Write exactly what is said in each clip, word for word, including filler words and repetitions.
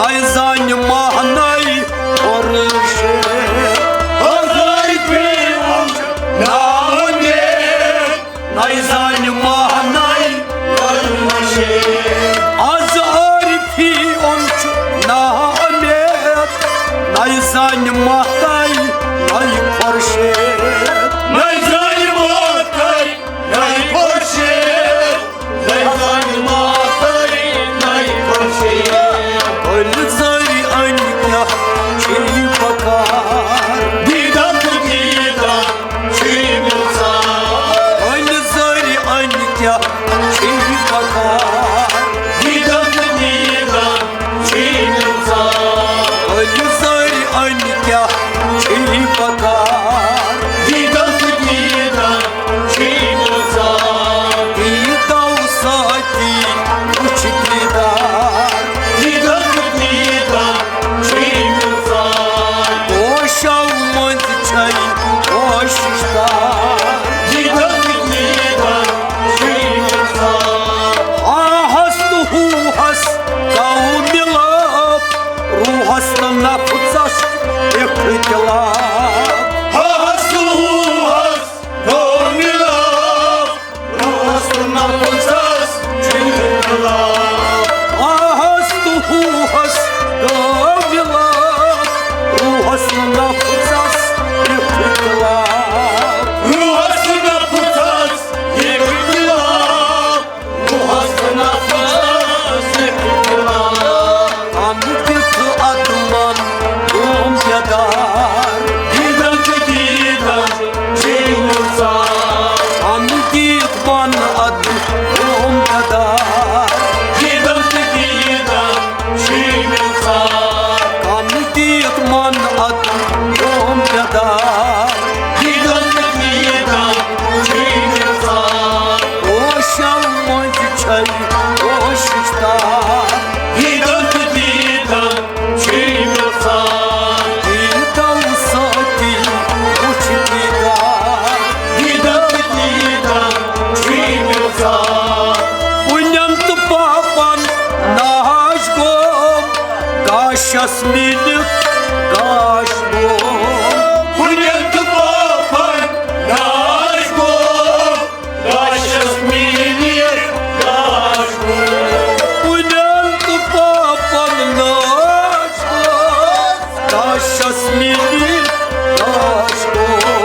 نَے زانہِ ماہ نَے پُرشے۔ ہزارِ پیوم ناونے۔ نَے زانہِ ماہ نَے پُرشے۔ از عارفی اُن چھُ نااُمید۔ نَے زانہِ ماہ نَے نَے پُرشے۔ نَے زانہِ ماہ نَے نَے پُرشے۔ نَے زانہِ ماہ نَے پُرشے۔ ألۍ زَرِ اَنہِ کیٛاہ چھُے بکار؟ دیٖدن تہٕ دیٖدن چھُے مِلژار۔ ألۍ زَرِ اَنہِ کیٛاہ چھُے بکار؟ دیٖدن تہٕ دیٖدن چھُے مِلژار۔ ألۍ زَرِ اَنہِ کیٛاہ چھُے بکار؟ دیٖدن تہٕ دیٖدن چھُے مِلژار۔ دیٖدو سۭتی وُچھ دیٖدار۔ دیٖدن تہٕ دیٖدن چھُے مِلژار۔ پوشو منٛز چھے کوشش کار۔ دیٖدن تہٕ دیٖدن چھُے مِلژار۔ آہس تہٕ ہوہس گوٚو مِلاپ، روحس تہٕ نفسس اختلاف۔ آہس تہٕ ہوہس گوٚو مِلاپ، روحس تہٕ نفسس چھُ اختلاف۔ آہس تہٕ ہوہس گوٚو مِلاپ، روحس تہٕ نفسس اختلاف۔ روحس تہٕ نفسس اختلاف۔ روحس تہٕ نفسس اختلاف۔ غم دِتھ ادٕ من گوم بیدار۔ دیٖدن تہٕ دیٖدن چھُے مِلژار۔ غم دِتھ من ادٕ گوم بیدار۔ دیٖدن تہٕ دیٖدن چھُے مِلژار۔ غم دِتھ من ادٕ گوم بیدار۔ دیٖدن تہٕ دیٖدن چھُے مِلژار۔ پوشو منٛز چھے کوشش تار۔ دیٖدن تہٕ دیٖدن چھُے مِلژار۔ دیٖدو سۭتی وُچھ دیٖدار۔ دیٖدن تہٕ دیٖدن چھُے مِلژار۔ پُنٮ۪ن تہٕ پاپن ناش گوٚو، گاشس میٖلِتھ گاش گوٚو۔ پُنٮ۪ن تہٕ پاپن ناش گوٚو، گاشس میٖلِتھ گاش گوٚو۔ پُنٮ۪ن تہٕ پاپن ناش گوٚو، گاشس میٖلِتھ گاش گوٚو۔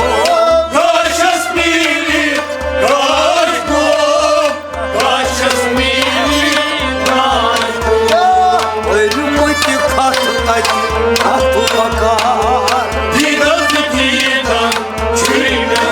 گاشس میٖلِتھ گاش گوٚو۔ گاشس میٖلِتھ گاش گوٚو۔ أرمٕتۍ کتھ تتہِ اتھ بکار۔ دیٖدن تہٕ دیٖدن چھُے مےٚ